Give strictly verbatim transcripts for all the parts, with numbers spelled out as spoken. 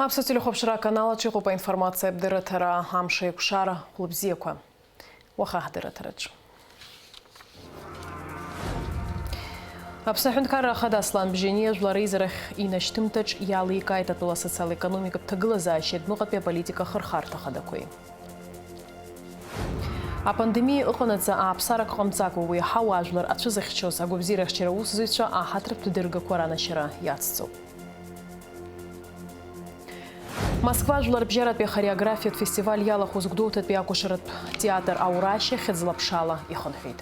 Аԥсуа телехәаԥшра аканал аҿы иҟоуп аинформациатә дырраҭара, амш еиқәшара, хәлыбзиақәа. Уаха ҳдырраҭараҿы. Аԥсны Аҳәынҭқарра Ахада Аслан Бжьаниа Жәлар Реизарахь инашьҭымҭаҿ иаликааит атәыла асоциал-економикатә ҭагылазаашьеи адәныҟатәи аполитика ахырхарҭа ахадақәеи. Апандемиа ыҟанаҵы ааԥсарак ҟамҵакәа уи аҳауа ажәлар ацәызыхьчоз агәабзиарахьчара аусзуҩцәа аҳаҭыртә дыргақәа ранашьара иацҵоуп. Москва жәларбжьаратәи ахореографиатә фестиваль иалахәыз Гәдоуҭатәи акәашаратә театр Аурашьа хьыӡла-ԥшала ихынҳәит.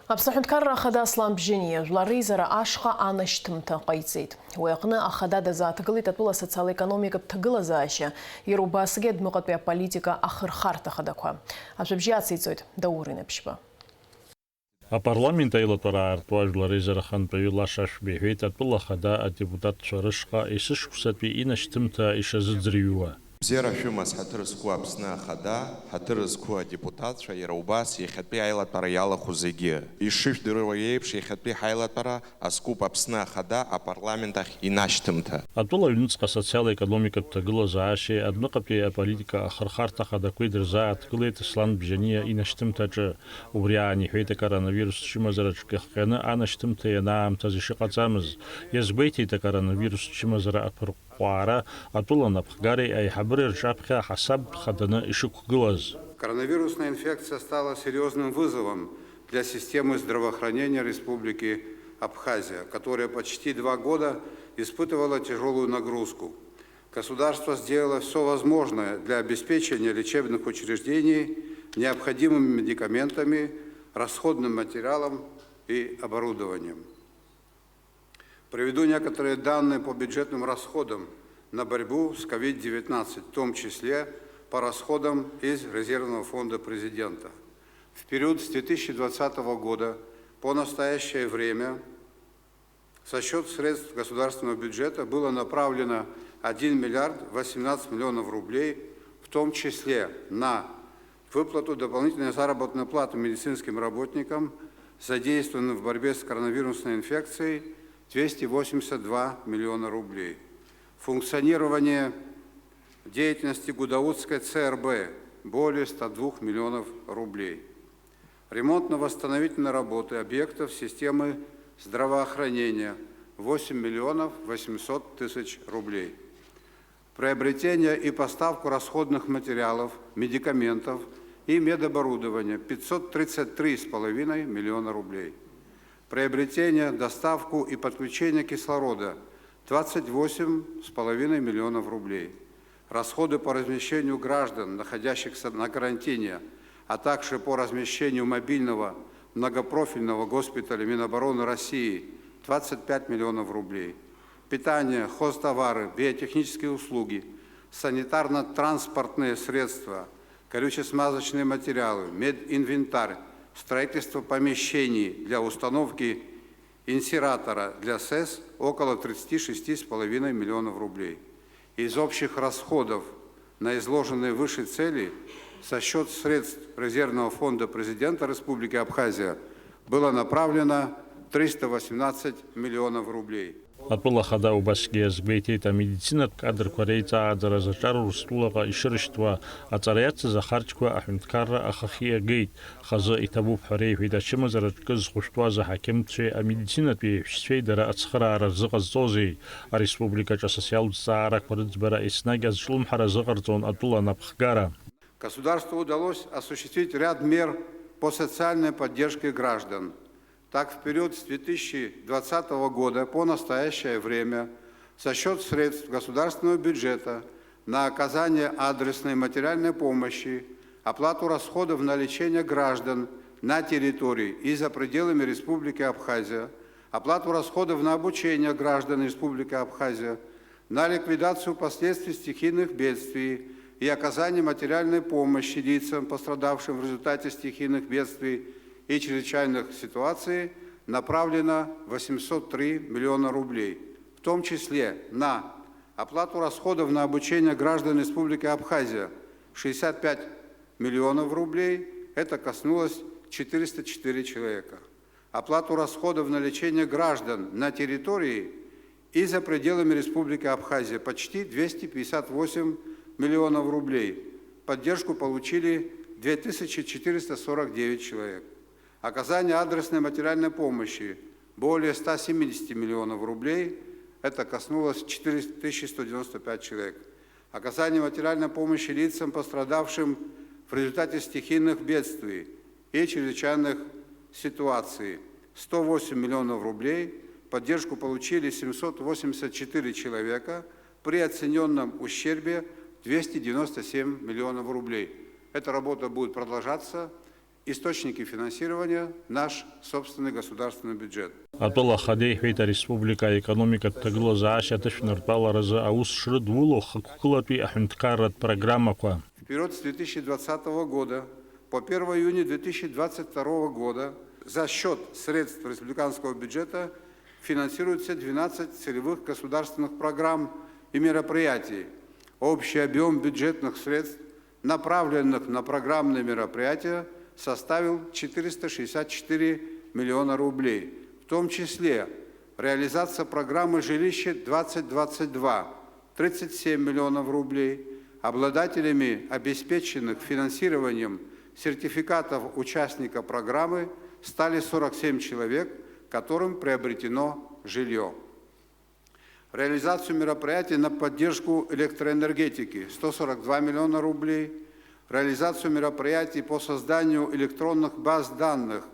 Аԥсны Аҳәынҭқарра Ахада Аслан Бжьаниа Жәлар Реизара ашҟа анашьҭымҭа ҟаиҵеит. Уи аҟны Ахада дазааҭгылеит атәыла асоциал-економикатә ҭагылазаашьа, иара убасгьы адәныҟатәи аполитика ахырхарҭа ахадақәа. Ашәыбжьы ациҵоит Даур Инаԥшьба. Апарламент аилатәара аартуа Жәлар Реизара ахантәаҩы Лаша Ашәба иҳәеит, атәыла Ахада адепутатцәа рышҟа есышықәсатәи инашьҭымҭа ишазыӡырҩуа. Бзиара шәымаз, ҳаҭыр зқәу Аԥсны Ахада, ҳаҭыр зқәу адепутатцәа, иара убас иахьатәи аилатәара иалахәу зегьы. Ишыжәдыруа еиԥш, иахьатәи ҳаилатәара азкуп Аԥсны Ахада апарламент ахь инашьҭымҭа. Атәыла аҩныҵҟа асоциал-економикатә ҭагылазаашьеи адәныҟатәи аполитика ахырхарҭа ахадақәеи дырзааҭгылеит Аслан Бжьаниа инашьҭымҭаҿы. Убри аан иҳәеит, акоронавирус чымазара ҿкы иахҟьаны анашьҭымҭа ианаамҭаз ишыҟаҵамыз. Иазгәеиҭеит акоронавирус чымазара аԥырҟәҟәаара атәыла анапхгареи аиҳабыреи рҿаԥхьа аҳасаб хаданы ишықәгылаз. Коронавирусная инфекция стала серьёзным вызовом для системы здравоохранения Республики Абхазия, которая почти два года испытывала тяжёлую нагрузку. Государство сделало всё возможное для обеспечения лечебных учреждений необходимыми медикаментами, расходным материалом и оборудованием. Приведу некоторые данные по бюджетным расходам на борьбу с ковид девятнадцать, в том числе по расходам из Резервного фонда Президента. В период с две тысячи двадцатого года по настоящее время со счёт средств государственного бюджета было направлено один миллиард восемнадцать миллионов рублей, в том числе на выплату дополнительной заработной платы медицинским работникам, задействованным в борьбе с коронавирусной инфекцией, двести восемьдесят два миллиона рублей. Функционирование деятельности Гудаутской ЦРБ более ста двух миллионов рублей. Ремонтно-восстановительные работы объектов системы здравоохранения восемь миллионов восемьсот тысяч рублей. Приобретение и поставку расходных материалов, медикаментов и медоборудования пятьсот тридцать три с половиной миллиона рублей. Приобретение, доставку и подключение кислорода двадцать восемь с половиной миллионов рублей. Расходы по размещению граждан, находящихся на карантине, а также по размещению мобильного многопрофильного госпиталя Минобороны России двадцать пять миллионов рублей. Питание, хозтовары, биотехнические услуги, санитарно-транспортные средства, горюче-смазочные материалы, мединвентарь, строительство помещений для установки инсератора для сэс около тридцати шести с половиной миллионов рублей. Из общих расходов на изложенные выше цели со счёт средств Резервного фонда Президента Республики Абхазия было направлено триста восемнадцать миллионов рублей. Атәыла ахада убасгьы иазгәеиҭеит, амедицинатә кадрқәа реиҵааӡаразы аҿар Урыстәылаҟа ишырышьҭуа аҵара иацыз ахарџьқәа аҳәынҭқарра ахахьы иагеит. Хазы иҭабуп ҳәа реиҳәеит ачымазара ҿкы зхәышәтәуаз аҳақьымцәеи амедицинатәи еиҳәшьцәеи дара ацхыраара рзыҟазҵозеи? Ареспубликаҿы асоциалтә зҵаарақәа рыӡбара еснагь азҿлымҳара азыҟарҵон атәыла анапхгара. Государству удалось осуществить ряд мер по социальной поддержке граждан. Так, в период с две тысячи двадцатого года по настоящее время за счёт средств государственного бюджета на оказание адресной материальной помощи, оплату расходов на лечение граждан на территории и за пределами Республики Абхазия, оплату расходов на обучение граждан Республики Абхазия, на ликвидацию последствий стихийных бедствий и оказание материальной помощи лицам, пострадавшим в результате стихийных бедствий и чрезвычайных ситуаций, направлено восемьсот три миллиона рублей, в том числе на оплату расходов на обучение граждан Республики Абхазия — шестьдесят пять миллионов рублей, это коснулось четыреста четыре человека. Оплату расходов на лечение граждан на территории и за пределами Республики Абхазия — почти двести пятьдесят восемь миллионов рублей. Поддержку получили две тысячи четыреста сорок девять человек. Оказание адресной материальной помощи — более ста семидесяти миллионов рублей. Это коснулось четыре тысячи сто девяносто пять человек. Оказание материальной помощи лицам, пострадавшим в результате стихийных бедствий и чрезвычайных ситуаций — сто восемь миллионов рублей. Поддержку получили семьсот восемьдесят четыре человека при оцененном ущербе двести девяносто семь миллионов рублей. Эта работа будет продолжаться. Источники финансирования — наш собственный государственный бюджет. Атәыла ахада иҳәеит, ареспублика аекономикатә ҭагылазаашьа аҭышәнартәаларазы аус шрыдуло хықәкылатәи аҳәынҭқарратә программақәа. В период с две тысячи двадцатого года по первое июня две тысячи двадцать второго года за счёт средств республиканского бюджета финансируется двенадцать целевых государственных программ и мероприятий. Общий объём бюджетных средств, направленных на программные мероприятия, составил четыреста шестьдесят четыре миллиона рублей, в том числе реализация программы «Жилище двадцать двадцать два» — тридцать семь миллионов рублей. Обладателями обеспеченных финансированием сертификатов участника программы стали сорок семь человек, которым приобретено жильё. Реализацию мероприятий на поддержку электроэнергетики — сто сорок два миллиона рублей, реализацию мероприятий по созданию электронных баз данных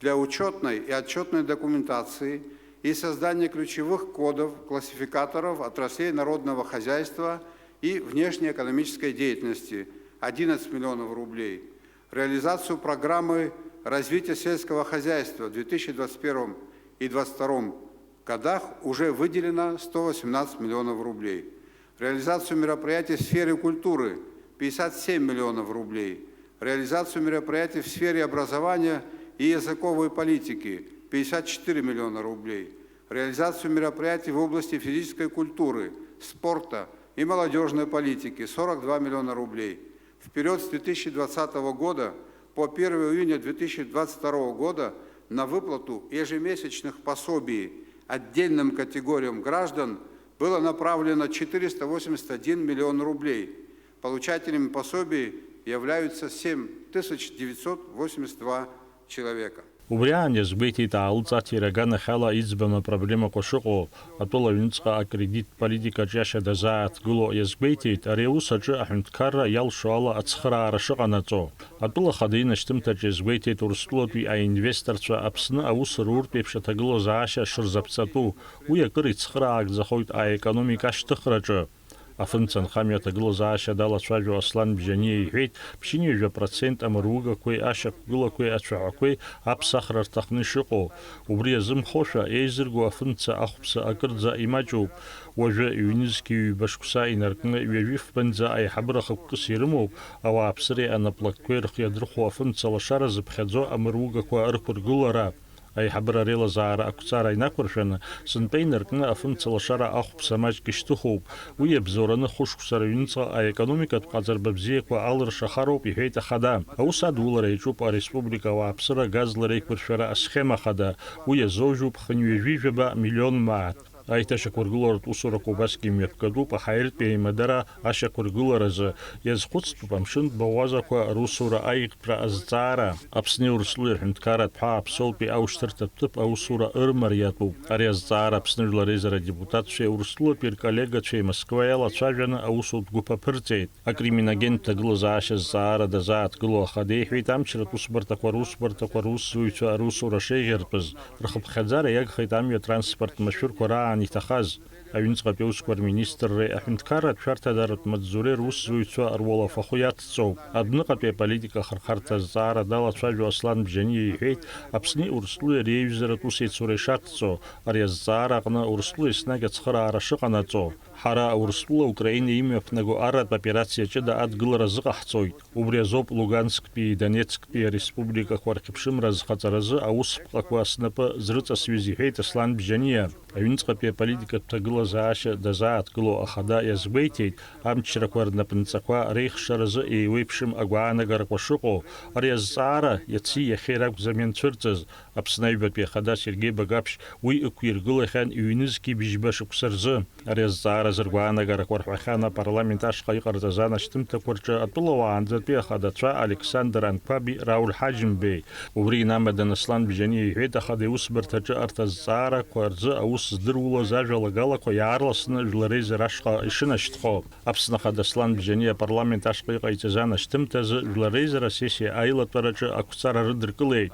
для учётной и отчётной документации и создания ключевых кодов, классификаторов отраслей народного хозяйства и внешнеэкономической деятельности — одиннадцать миллионов рублей, реализацию программы развития сельского хозяйства в две тысячи двадцать первом и двадцать втором годах уже выделено сто восемнадцать миллионов рублей. Реализацию мероприятий в сфере культуры — пятьдесят семь миллионов рублей. Реализацию мероприятий в сфере образования и языковой политики — пятьдесят четыре миллиона рублей. Реализацию мероприятий в области физической культуры, спорта и молодёжной политики — сорок два миллиона рублей. В период с две тысячи двадцатого года по первое июня две тысячи двадцать второго года на выплату ежемесячных пособий отдельным категориям граждан было направлено четыреста восемьдесят один миллион рублей. Получателями пособий являются семь тысяч девятьсот восемьдесят два человека. Убри аан иазгәеиҭеит аалыҵ аҭира аганахьала иӡбам апроблемақәа шыҟоу, атәыла аҩныҵҟа акредиттә политикаҿ иашьа дазааҭгыло иазгәеиҭеит, ари аус аҿы аҳәынҭқарра иалшо ала ацхыраара шыҟанаҵо. Атәыла ахада инашьҭымҭаҿ иазгәеиҭеит Урыстәылатәи аинвесторцәа Аԥсны аус руртә еиԥш аҭагылазаашьа шырзаԥҵатәу, уи акыр ицхыраагӡахоит аекономика ашьҭыхраҿы. Афымца анхамҩа аҭагылазаашьа далацәажәо Аслан Бжьаниа иҳәеит, ԥшьынҩажәа процент амыругақәеи ашьақәгылақәеи ацәаҳәақәеи аԥсахра рҭахны ишыҟоу. Убри азымхошәа, еизырго афымца ахәԥса акырӡа имаҷуп. Уажәы ҩнызқьи ҩба шықәса инаркны ҩажәи фбанӡа аиҳабыра хықәкыс ирымоуп ауааԥсыреи анаплакқәеи рхы иадырхәо афымца лашара зыԥхьаӡо амыругақәа рықәыргылара. Аиҳабыра реилазаара ақәҵара инақәыршәаны, сынтәа инаркны афымца лашара ахәԥса маҷк ишьҭыхуп. Уи иабзоураны хәышықәса рыҩныҵҟа аекономикатә ҟаҵарба бзиақәа алыршахароуп, иҳәеит ахада. Аус адулара иаҿуп ареспублика ауааԥсыра газла реиқәыршәара асхема хада. Уи иазоужьуп хынҩажәи жәаба миллион мааҭ. Аиҭашьақәыргыларатә усурақәа убасгьы имҩаԥгатәуп аҳаиртәи аимадара ашьақәыргыларазы, иазхәыцтәуп амшынтә баӷәазақәа русура аиӷьтәра азҵаара. Аԥсни Урыстәылеи рҳәынҭқарратә ҳәаа Аԥсолтәи аушьҭырҭатә ҭыԥ аусура ырмариатәуп. Ари азҵаара Аԥсны Жәлар Реизара адепутатцәеи Урыстәылатәи рколлегацәеи Москва иалацәажәаны аусутә гәыԥ аԥырҵеит. Акриминогентә ҭагылазаашьа зҵаара дазааҭгыло ахада иҳәеит, амчратә усбарҭақәа русбарҭақәа русзуҩцәа русура шеиӷьыртәыз, рхыԥхьаӡара иагхеит амҩа транспорттә машәырқәа раан иҭахаз. Аҩныҵҟатәи аусқәа рминистрреи аҳәынҭқарратә шәарҭадаратә маҵзуреи русзуҩцәа руалафахәы иацҵоуп. Адәныҟатәи аполитика ахырхарҭа азҵаара далацәажәо Аслан Бжьаниа иҳәеит, Аԥсни Урыстәылеи реиҩызаратә усеицура ишацҵо, ари азҵаара аҟны Урыстәыла еснагь ацхыраара шыҟанаҵо. Ҳара Урыстәыла Украина имҩаԥнаго арратә операциа ҷыда адгылара азыҟаҳҵоит. Убри азоуп Лугансктәии Донецктәии ареспубликақәа рхьыԥшымра азхаҵаразы аусԥҟақәа снапы зрыҵасҩыз, иҳәеит Аслан Бжьаниа. Аҩныҵҟатәи Аԥсны аполитикатә ҭагылазаашьа дазааҭгылоу ахада иазгәеиҭеит, амчрақәа рнапынҵақәа реихшаразы еиуеиԥшым агәаанагарақәа шыҟоу. Ари азҵаара иаци иахьеи ракәӡам ианцәырҵыз. Аԥсны аҩбатәи ахада Сергеи Багаԥшь уи ықәиргылахьан ҩнызқьи бжьба шықәса рзы. Ари азҵаара азы ргәаанагарақәа рҳәахьан апарламент ашҟа иҟарҵаз анашьҭымҭақәа рҿы атәылауаанӡатәи ахадацәа Александр Анқәаби, Рауль Ҳаџьымбеи. Убри инамаданы Аслан Бжьаниа иҳәеит, ахада иусбарҭаҿы арҭ азҵаарақәа рзы аус здыруаз ажәалагалақәа иаарласны Жәлар реизара ашҟа ишынашьҭхо. Аԥсны Ахада Аслан Бжьаниа апарламент ашҟа иҟаиҵаз анашьҭымҭазы Жәлар реизара асессиа аилатәараҿы ақәҵара рыдыркылеит.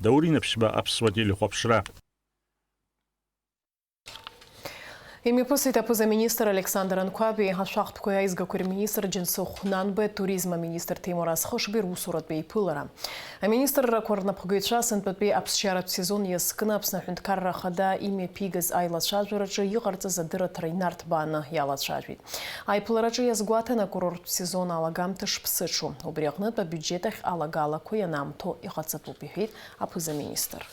Даур Инаԥшьба, Аԥсуа телехәаԥшра. Имҩаԥысит аԥыза-министр Александр Анқәаби ашәахтәқәеи аизгақәеи рминистр Џьансыхә Нанбеи, атуризм аминистр Ҭемураз Хышбеи русуратә еиԥылара. Аминистррақәа рнапхгаҩцәа сынтәатәи аԥсшьаратә сезон иазкны Аԥсны Аҳәынҭқарра Ахада имҩаԥигаз аилацәажәараҿы иҟарҵаз адырраҭара инарҭбааны иалацәажәеит. Аиԥылараҿы иазгәаҭан акурорттә сезон алагамҭа шԥсыҽу, убри аҟнытә абиуџьет ахь алагалақәа ианаамҭоу иҟаҵатәуп, иҳәеит аԥыза-министр.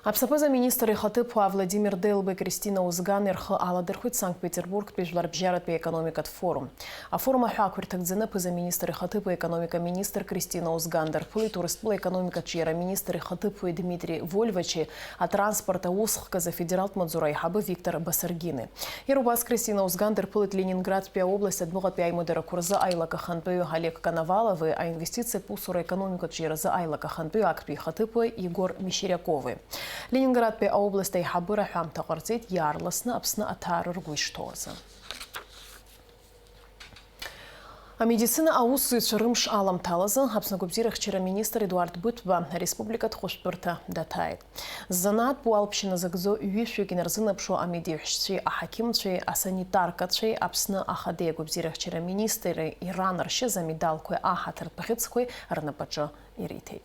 Аԥсны аԥыза-министр ихаҭыԥуаа Владимир Делбеи, Кристина Узгани рхы аладырхәит Санкт-Петербургтәи жәларбжьаратәи аекономикатә форум. Афорум аҳәаақәа ирҭагӡаны аԥыза-министр ихаҭыԥуаҩ аекономика министр Кристина Узган дырԥылеит Урыстәыла аекономикатә ҿиара министр ихаҭыԥуаҩ Дмитри Вольвачи, атранспорт аусхкыз афедералтә маҵзура аиҳабы Виктор Басаргини. Иара убас Кристина Узган дырԥылеит Ленинградтәи аобласть адәныҟатәи аимадарақәа рзы аилак ахантәаҩы Олег Коновалови, аинвестициатә усура аекономикатә ҿиаразы аилак ахантәаҩы актәи ихаҭыԥуаҩ Игор Мещерякови. Ленинградтәи аобласть аиҳабыра аҳәамҭа ҟарҵеит иаарласны Аԥсны аҭаара ргәы ишҭоу азы. Амедицина аусзуҩцәа рымш аламҭалазы Аԥсны агәабзиарахьчара аминистр Едуард Быҭәба ареспубликатә хәышәтәырҭа даҭааит. Ззанааҭтә уалԥшьа назыгӡо ҩышәҩык инарзынаԥшуа амедиаҳәшьцәеи аҳақьымцәеи асанитаркацәеи Аԥсны Ахадеи агәабзиарахьчара аминистри иранаршьаз амедалқәеи аҳаҭыртә бӷьыцқәеи рнапаҿы ириҭеит.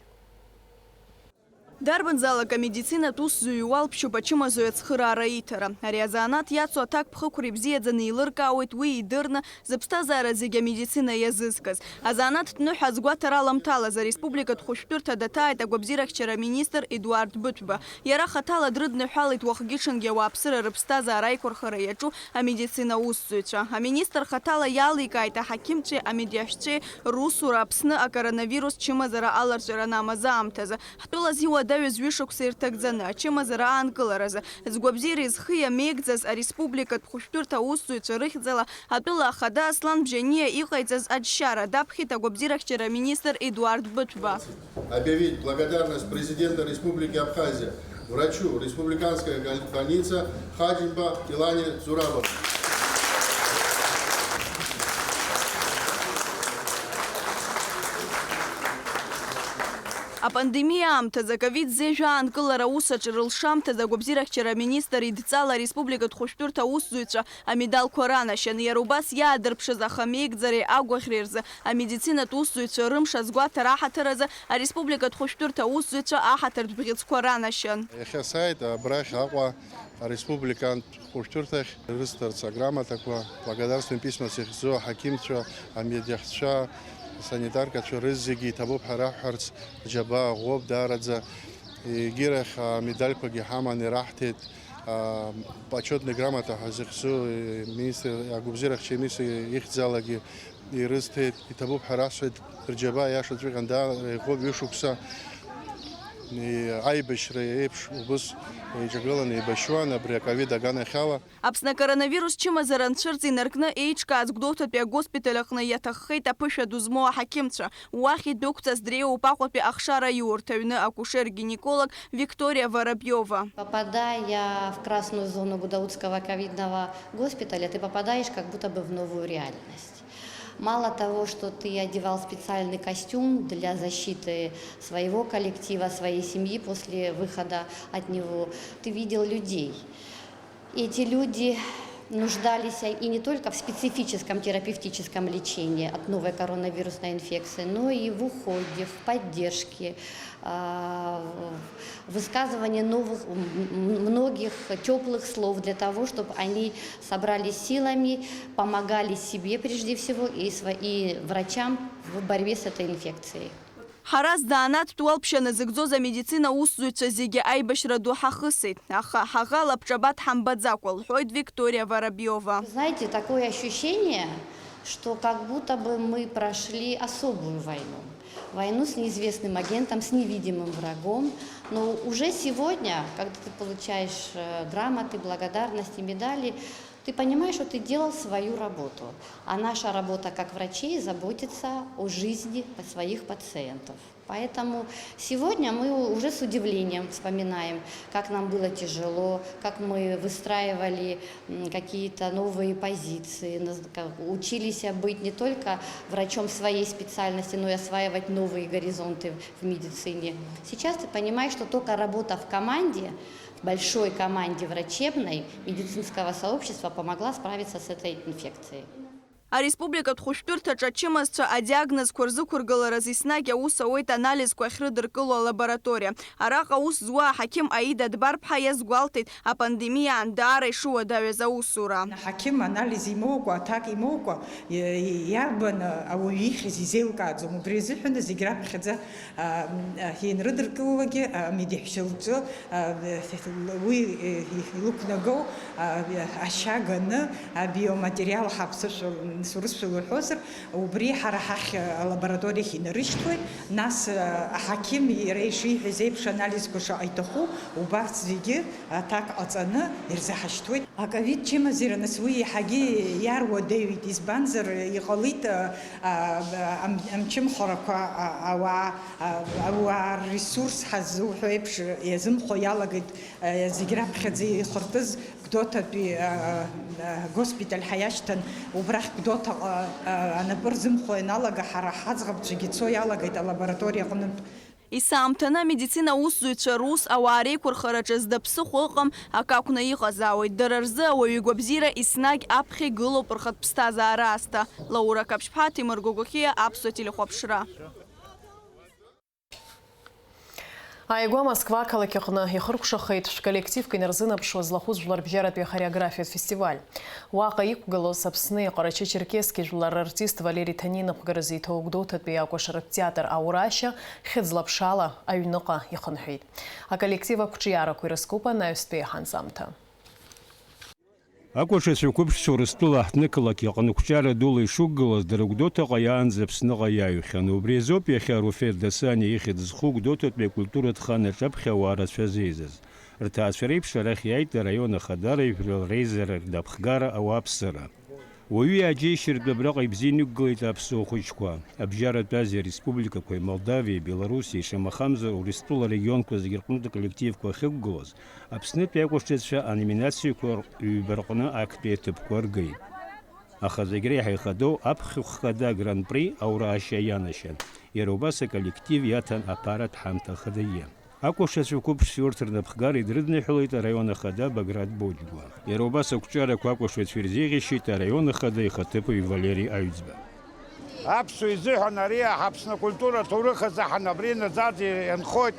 Дарбанзаалак амедицинатә усзуҩ иуалԥшьоуп ачымазаҩ ацхыраара иҭара. Ари азанааҭ иацу аҭакԥхықәра ибзиаӡаны еилыркаауеит уи идырны, зыԥсҭазаара зегьы амедицина иазызкыз. Азанааҭтә ныҳәа азгәаҭара аламҭалаз ареспубликатә хәышәтәырҭа даҭааит агәабзиарахьчара аминистр Едуард Быҭәба. Иара хаҭала дрыдныҳәалеит уахгьы-ҽынгьы ауааԥсыра рыԥсҭазаара аиқәырхара иаҿу амедицина усзуҩцәа. Аминистр хаҭала иаликааит аҳақьымцәеи амедиаҳәшьцәеи русура Аԥсны акоронавирус чымазара аларҵәара анамаз аамҭазы. Ҳтәыла зиуадаҩыз ҩышықәса ирҭагӡаны, ачымазара аанкыларазы, згәабзиара изхиамеигӡаз ареспубликатә хәышәтәырҭа аусзуҩцәа рыхьӡала атәыла ахада Аслан Бжьаниа иҟаиҵаз аџьшьара даԥхьеит агәабзиарахьчара аминистр Едуард Быҭәба. Объявить благодарность президента Республики Абхазия врачу республиканской гол-, больницы Хаджимба Илане Зурабовне. Апандемиа аамҭазы аковид зежә аанкылара аус аҿы рылшамҭазы агәабзиарахьчара аминистр идҵала ареспубликатә хәышәтәырҭа аусзуҩцәа амедалқәа ранашьан. Иара убас иаадырԥшыз ахамеигӡареи агәаӷьреи рзы амедицинатә усзуҩцәа рымш азгәаҭара аҳаҭыр азы ареспубликатә хәышәтәырҭа аусзуҩцәа аҳаҭыртә бӷьыцқәа ранашьан. Иахьа сааит абрахь Аҟәа ареспубликантә хәышәтәырҭахь, ирысҭарц аграмотақәа, благодарственные письма зыхьӡо аҳақьымцәа, амедиахьцәа, асанитаркацәа рызегьы иҭабуп ҳәа раҳҳәарц, рџьабаа ӷәӷәоуп даараӡа. Егьирахь амедальқәагьы ҳаман ираҳҭеит, а, почётный грамота ҳәа зыхьӡу, э, министр, агәабзиарахьча министр ихьӡалагьы ирызҭеит, иҭабуп ҳәа расҳәеит, рџьабаа иашаҵәҟьан даара иӷәӷәоуп ҩышықәса, и-, аибашьра еиԥш убыс еиҿагыланы еибашьуан абри аковид аганахьала. Аԥсны акоронавирус чымазара анцәырҵ инаркны еиҿкааз Гәдоуҭатәи агоспиталь аҟны иаҭаххеит аԥышәа ду змоу аҳақьымцәа. Уахь идәықәҵаз дреиуоуп Аҟәатәи ахшара аиурҭа аҩны акушер-гинеколог Виктория Воробьева. Попадая в красную зону Гудаутского ковидного госпиталя, ты попадаешь как будто бы в новую реальность. Мало того, что ты одевал специальный костюм для защиты своего коллектива, своей семьи после выхода от него, ты видел людей. Эти люди нуждались и не только в специфическом терапевтическом лечении от новой коронавирусной инфекции, но и в уходе, в поддержке, а, в высказывании новых, м, м, многих тёплых слов для того, чтобы они собрались силами, помогали себе прежде всего и сво-, и врачам в борьбе с этой инфекцией. Ҳара ззанааҭтә уалԥшьа назыгӡоз амедицина усзуҩцәа зегьы аибашьра ду ҳахысит, аха ҳаӷа лабҿаба дҳамбаӡакәа, лҳәоит Викториа Воробиова. Знаете, такое ощущение, что как будто бы мы прошли особую войну. Войну с неизвестным агентом, с невидимым врагом. Но уже сегодня, когда ты получаешь, э, грамоты, благодарности, медали, ты понимаешь, что ты делал свою работу. А наша работа как врачей — заботиться о жизни своих пациентов. Поэтому сегодня мы у-, уже с удивлением вспоминаем, как нам было тяжело, как мы выстраивали, м, какие-то новые позиции, наз-, как, учились быть не только врачом своей специальности, но и осваивать новые горизонты в медицине. Сейчас ты понимаешь, что только работа в команде, в большой команде врачебной медицинского сообщества помогла справиться с этой инфекцией. Ареспубликатә хәышәтәырҭаҿы ачымазцәа адиагнозқәа рзықәыргылараз еснагь аус ауеит анализқәа ахьрыдыркыло алабораториа. Араҟа аус зуа аҳақьым Аида Адбарԥҳа иазгәалҭеит апандемиаан даара ишыуадаҩыз аусура. Аҳақьым анализ имоукәа, аҭак имоукәа, и-, и-, иарбан ауаҩы ихьыз изеилкааӡом. Убри азыҳәан зегь раԥхьаӡа, а, м, а, ианрыдыркылалакгьы, а, амедеҳәшьа лҿы, а, уи, э, илықәнаго, а, ашьа ганы, абиоматериал ҳаԥсышәал, сурысшәала уҳәозар, убри ҳара ҳахь алабораториахь инарышьҭуеит, нас, а, аҳақьым иара ишиҳәаз еиԥш анализқәа шаҟа иҭаху, убарҭ зегьы аҭак ҟаҵаны ирзаҳашьҭуеит. Аковид чымазара, нас, уи иаҳагьы иаруадаҩит, избанзар, иҟалеит, а, а, ам-, амчымхарақәа, а, ауаа, а, ауаа рресурс ҳаззуҳәо еиԥш иазымхо иалагеит, а, зегь раԥхьаӡа ихыртыз Гәдоуҭатәи, а, а, госпиталь ҳаиашьҭан, убрахь Гәдоуҭаҟа, а, анапы рзымхо ианалага, ҳара ҳаӡӷабцәагьы цо иалагеит алабораториа аҟнытә. Есаамҭаны амедицина аусзуҩцәа рус ауаа реиқәырхараҿы зда ԥсыхәа ыҟам акы акәны иҟазаауеит. Дара рзы ауаҩы игәабзиара еснагь аԥхьа игылоуп рхатә ԥсҭазаара азҭа. Лаура Қаԥшьԥҳа, Ҭемыр Гогохиа, Аԥсуа телехәаԥшра. Ааигәа Москва ақалақь аҟны ихыркәшахеит шәколлективк инарзынаԥшуа злахәыз жәларбжьаратәи ахореографиатә фестиваль. Уаҟа иқәгылоз Аԥсни Ҟарачы-Черкески жәлар рартист Валери Ҭани инапхгаразы иҭоу Гәдоуҭатәи акәашаратә театр аурашьа хьыӡ-лаԥшала аҩныҟа ихынҳәит. Аколлектив ақәҿиарақәа ирызкуп анаҩстәи аҳанҵамҭа. Акәашацәа қәыԥшцәа Урыстәыла аҳҭнықалақь аҟны қәҿиара дула ишықәгылаз, дара Гәдоуҭаҟа иаанӡа Аԥсныҟа иааҩхьан. Убри азоуп иахьа Руфер Дасаниа ихьӡ зху Гәдоуҭатәи акультуратә хан аҿаԥхьа ауаа рацәа зеизаз. Рҭаацәа реиԥш арахь иааит араион ахадара, ижәлар реизара, рнапхгара, ауааԥсыра. Уаҩы иааџьеишьартә абраҟа ибзианы иқәгылеит аԥсуа хәыҷқәа. Абжьаратә Азиа республикақәеи Молдавиеи, Белоруссиеи, шамахамзар, Урыстәыла арегионқәа зегьы рҟнытә аколлективқәа ахьықәгылоз, Аԥснытәи акәашацәа аноминациақәа ҩба рҟны актәи аҭыԥқәа ргеит. Аха зегь реиҳа ихадоу аԥхьахә хада агран-при аурашьа ианашьан. Иара убас аколлектив иаҭан аԥаратә ҳамҭа хадагьы. Акәашацәа қәыԥшцәа урҭ рнапхгара идрыдныҳәалеит араион ахада Баграт Боџьгәа. Иара убас ақәҿиарақәа акәашацәа ирзеиӷьасшьеит араион ахада ихаҭыԥуаҩ Валери Аҩӡба. Аԥсуа изыҳәан ари Аԥсны акультура аҭоурых азыҳәан абри наӡаӡа ианхоит.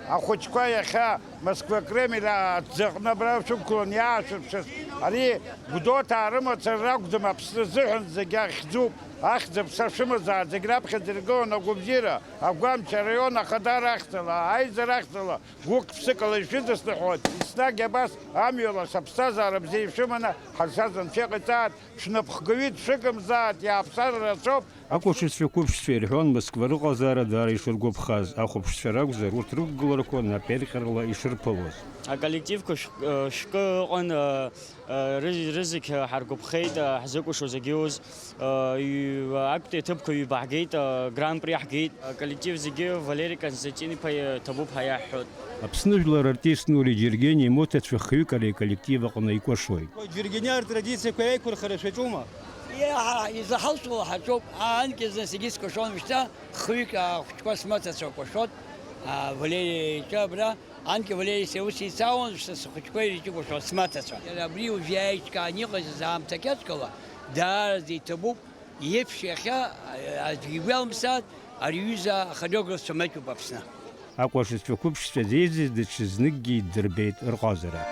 Ахәыҷқәа иахьа Москва Кремль аҭӡаҟны абра шәықәлан иаашәырԥшыз ари Гәдоуҭаа рымацара ракәӡам, Аԥсны азыҳәан зегь ахьӡуп. Ахьӡ-аԥша шәымазааит, зегь раԥхьаӡа иргылан агәабзиара, агәамч, араион ахадара ахьӡала, аизара ахьӡала, гәык-ԥсыкала ишәыдысныҳәоит. Еснагь абас амҩа лаша аԥсҭазаара бзиа ишәыманы ҳазшаз Анцәа иҟаиҵааит, шәнапхгаҩы дшәыгымзааит, иааԥсара рацәоуп. Акәашацәа қәыԥшцәа ирҳәон Москва рыҟазаара даара ишыргәаԥхаз, ахәаԥшцәа ракәзар, урҭ рықәгыларақәа наперҟьарала ишырԥылоз. Аколлективқәа шә-, шәкы ыҟан, рыз-, рызегь ҳаргәаԥхеит, ҳзыкәыхшоу зегьы уз. Актәи аҭыԥқәа ҩба ҳгеит, гран-при ҳгеит. Аколлектив зегьы Валери Константин-иԥа иҭабуп ҳәа иаҳҳәоит. Аԥсны жәлар артист Нури Џьергениа имоҭацәа хҩык ари аколлектив аҟны икәашоит. Џьергениа ртрадициақәа еиқәырхара шәаҿума? Иаҳа изаҳалшо ҳаҿуп. Анкьа зны сегьы скәашон, шьҭа хҩык ахәыҷқәа смоҭацәа кәашот, а, Валери иҿы абра, анкьа Валери сеус ицаауан, шьҭа схәыҷқәа ирҿыкәашон смаҭацәа. Иара абри уажә иааиҿкаан иҟаз азы аамҭа қьаҿқәала даараӡа иҭабуп, иеиԥш иахьа, а, аӡәгьы игәалымсааит, ари аҩыза ахореографцәа маҷуп Аԥсны. Акәашацәа қәыԥшцәа зеизаз даҽазныкгьы иддырбеит рҟазара.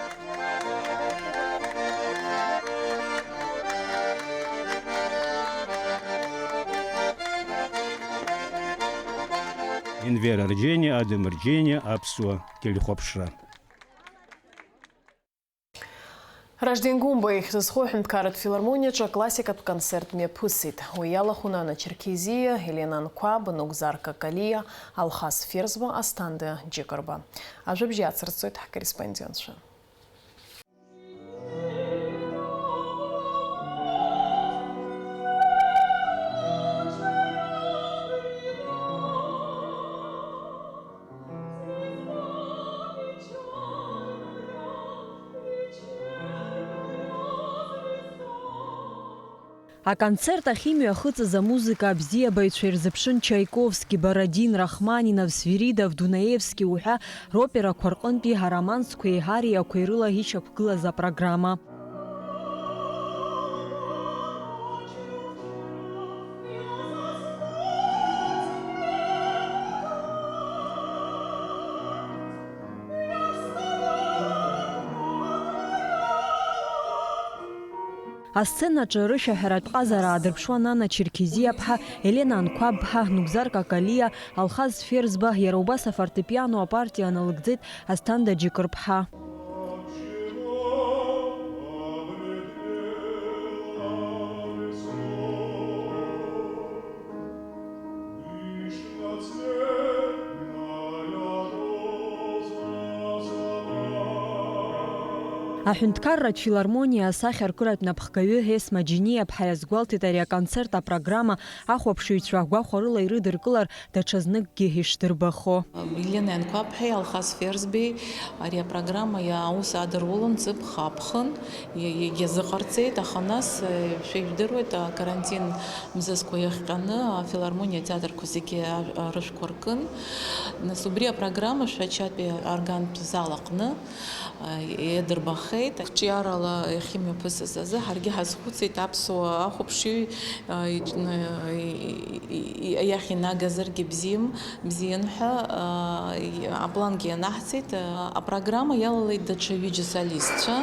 Енвер Арџьениа, Адам Арџьениа, Аԥсуа телехәаԥшра. Ражден Гәымба ихьӡ зху аҳәынҭқарратә филармониаҿы аклассикатә концерт мҩаԥысит. Уи иалахәын Ана Черкезиа, Елена Анқәаб, Нугзар Какалиа, Алхас Ферзба, Асҭанда Џьыкырба. Ажәабжь иацырҵоит ҳкорреспондентцәа. Аконцерт ахь имҩахыҵыз амузыка абзиабаҩцәа ирзыԥшын Чаиковски, Бородин, Рахманинов, Свиридов, Дунаевски уҳәа роперақәа рҟынтәи аромансқәеи ариақәеи рыла ишьақәгылаз апрограмма. Асценаҿы рышәаҳәаратә ҟазара аадырԥшуан Ана Черкезиаԥҳа, Елена Анқәаб-ԥҳа, Нугзар Какалиа, Алхас Ферзба, иара убас афортепиано апартиа аналыгӡеит Асҭанда Џьыкырԥҳа. Аҳәынҭқарратә филармониа асахьаркыратә напхгаҩы Есма Џьениаԥҳа иазгәалҭеит ари аконцерт апрограмма ахәаԥшыҩцәа гәахәарыла ирыдыркылар даҽазныкгьы ишдырбахо. Елена Анқәаб-ԥҳаи Алхас Ферзбеи ари апрограмма иа-, аус адырулон ҵыԥх аԥхын. Иа-, иагьазыҟарҵеит, аха нас, э, шәа ижәдыруеит, акарантин мзызқәа иахҟьаны афилармониа атеатрқәа зегьы а-, а-, рышәқәа ркын. Нас убри апрограмма Шәачатәи аоргантә зал аҟны, а, иадырбахеит. Қәҿиарала иахьымҩаԥысыз азы ҳаргьы ҳазхәыцит аԥсуа ахәаԥшыҩ, а, иҿ-, ны-, и-, и-, и-, иахь инагазаргьы бзиам, бзиан ҳәа, а, и-, аплангьы ианаҳҵеит. А, апрограмма иалалеит даҽа ҩыџьа солистцәа,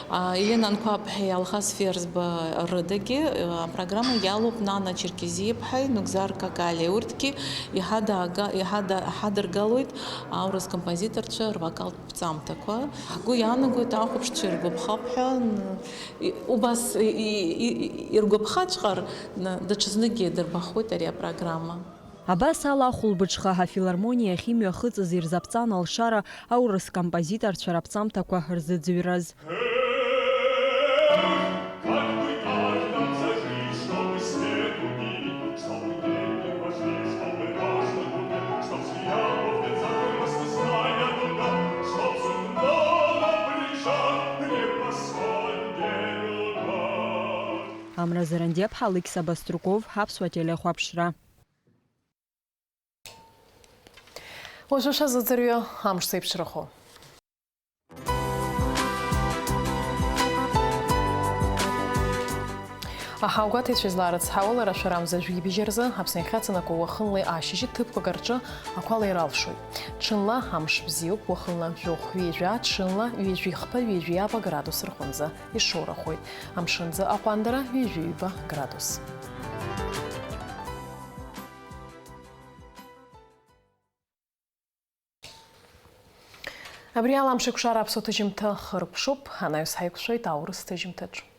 а, Елена Анқәаб-ԥҳаи Алхас Ферзба рыдагьы. А, апрограмма иалоуп Нана Черкезиа-ԥҳаи Нугзар Какалиа. Урҭгьы иҳада-, иҳада-, иҳадыргалоит аурыс композиторцәа рвокалтә ԥҵамҭақәа. Ҳгәы иаанагоит, ахәаԥшцәа иргәаԥхап ҳәа, н-, и-, убас и-, и-, и-, иргәаԥхаҵәҟьар, н-, даҽазныкгьы дырбахуеит ари апрограмма. Абас ала ахәылбыҽха афилармониа ахь имҩахыҵыз ирзаԥҵан алшара аурыс композиторцәа раԥҵамҭақәа рзыӡырҩраз. Амра Зарандиаԥҳа, Алықьса Баструков, Аԥсуа телехәаԥшра. Уажәы шәазыӡырҩы амш зеиԥшрахо. Аҳауагәаҭаҩцәа излаарыцҳауа, лара шәарамза жәибжь рзы Аԥсны иахьацанакуа уахынлеи ашьыжьи ҭыԥқәак рҿы ақәа лаира алшоит. Ҽынла амш бзиоуп, уахынла жәохә ҩажәа, ҽынла ҩажәи хԥа, ҩажәи ааба градус рҟынӡа ишоурахоит. Амшынӡы аҟәандара ҩажәи ҩба градус. Абри ала Амшеикәшара аԥсуа ҭыжьымҭа хыркәшоуп, анаҩс ҳаиқәшәоит аурыс ҭыжьымҭаҿ.